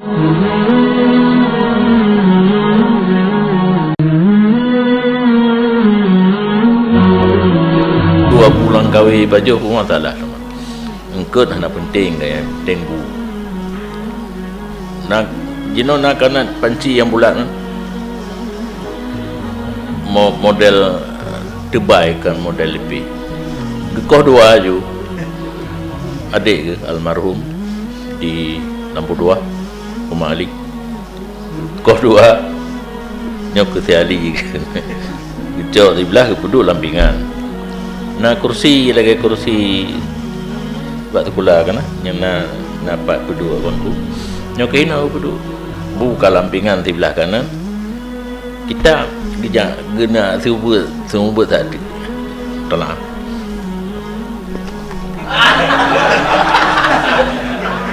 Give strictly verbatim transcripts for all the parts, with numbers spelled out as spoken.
Dua buleuen kawé pajoh pun masalah teuma. Eungkôt hana penting, ka nyang penting bu. Na, jinoe na kanat panci nyang bulat nyan. Mo-, model, eh, teubai, kon model lipéh. Geukoh dua aju. Adék geuh almarhum di Lampôh Dua, Uma Ali. Koh dua, nyoe keu si Ali. Geucok siblah geupeuduek lam pingan. Na kursi lagèe kursi bak sikula kan, nyang na, na pat peuduek bangku. Nyoe keuh hinoe geupeuduek. Bu ka lam pingan siblah kanan. Kitab geujak geunak seumeubeuet, seumeubeuet that teuk. Tolak.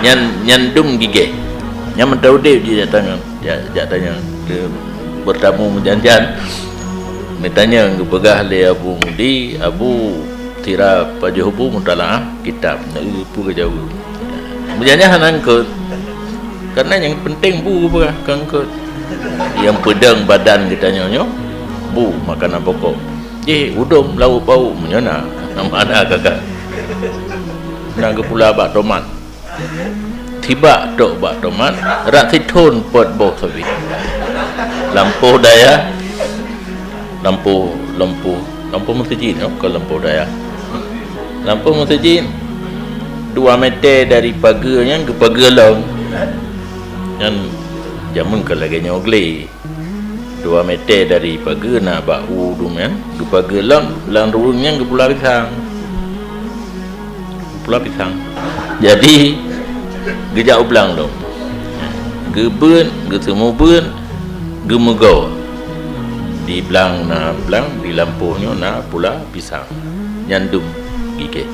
Nyan, nyan dum gigéh. Nyan mantong udép jih jak tanyong, jak, jak tanyong. Dia bertamu meujan-jan. Neutanyong geupeugah lé Abu Mudi, "Abu, sira pajoh bu meutalaah kitab." Na, "Eu, peue geujaweueb?" Meujan-jan hana eungkôt. Karena nyang penting bu peugah, kon eungkôt. Nyang peudong badan geutanyoe nyoe, bu makanan pokok. Jih udom lauk pauk meunyoe na, nama na kakak. Na geupula bak tomat. Tibak tok bak tomat, rak sithon pot boh sabi. Lampôh dayah, lampôh, lampôh, lampôh meuseujid, oh, kon lampôh dayah. Lampôh meuseujid dua meter dari pageue nyan geupageue lom. Nyan jameun ka lagèe nyoe glé. Dua meter dari pageue na bak u dum nyan, geupageue lom, lam ruweueng nyan geupula pisang. Geupula pisang. Jadi, geujak u blang lom. Geubeuet, geuseumeubeuet, geumeugoe. Di blang na blang, di lampôh nyoe na pula pisang. Nyan dum gigéh.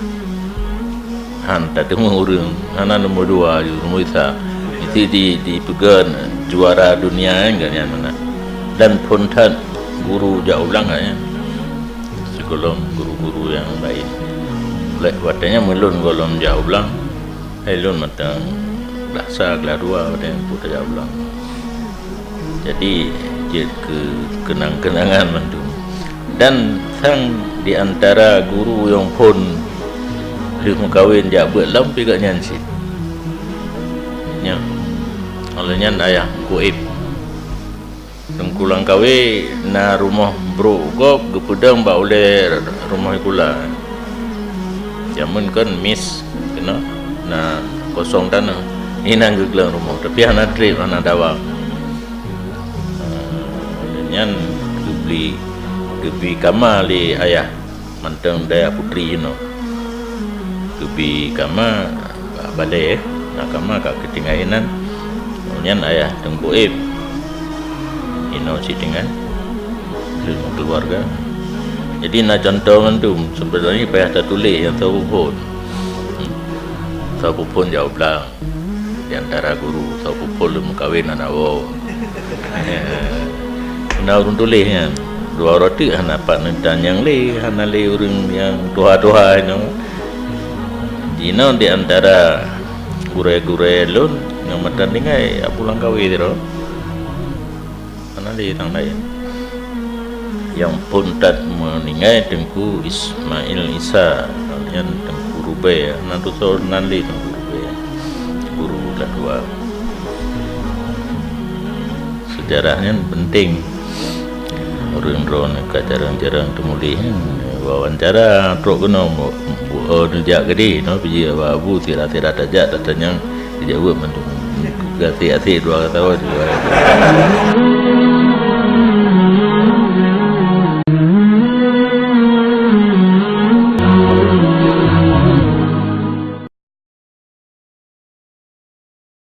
Han tateumé ureueng, hana nomor dua ju, nomor sa. Itu di, dipeugah juara dunia, eh, nyan meunan. Dan phôn that guru jak u blang, eh, sigohlom guru-guru nyang laén. Lé watèe nyan meulôn gohlom jak u blang, hai lôn mantong glah sa, glah dua watèe nyan peue tajak u blang. Jadi, jeuet keu keunang-keunangan mandum. Dan sang di antara guru nyang phôn lheueh meukawen jak beuet lom pih gobnyan cit. Nyan, óh lheueh nyan ayah Teungku Ib. Teungku Langkawe na rumoh brôk gob geupeudong bak ulèe rumoh sikula. Jameun kon mis keunoe na kosong tanoh. Inan geugleng rumoh, tapi hana trép, hana dawa. Ah, nyan geubri, geubri kama lé ayah mantong dayah putri jinoe. Geubri kama bak balèe, na kama ka geutinggai inan. Nyan ayah Teungku Ib. Inoe cit tinggai lheueh meukeuluwarga. Jadi na cuntoh mandum, seubeunajih payah tatuléh nyang saboh phôn. Hmm. Saboh phôn jak u blang. Di antara guru, saboh phôn lheueh meukawen hana woe. Na ureueng tuléh nyan. Dua uroe teuk hana pat neutanyong lé, hana lé ureueng nyang tuha-tuha nyoe. Jinoe di antara gurèe-gurèe lôn nyang mantong tinggai Abu Langkawe sidroe. Hana lé nyang laén. Nyang phôn that meuninggai Teungku Ismail Isa, nyan Teungku Rubèe, na tusoe nan lé Teungku Rubèe, guru ladua. Seujarah nyan peunteng. Ureueng droeneuh ka jarang-jarang teumuléh nyan, wawancara trok keunoe, bu-, bu-, oh, neujak keudéh, nyoe pih jih Abu, sira-sira tajak, tatanyong. Geujaweueb mandum. Gasé-gasé dua tawa juga.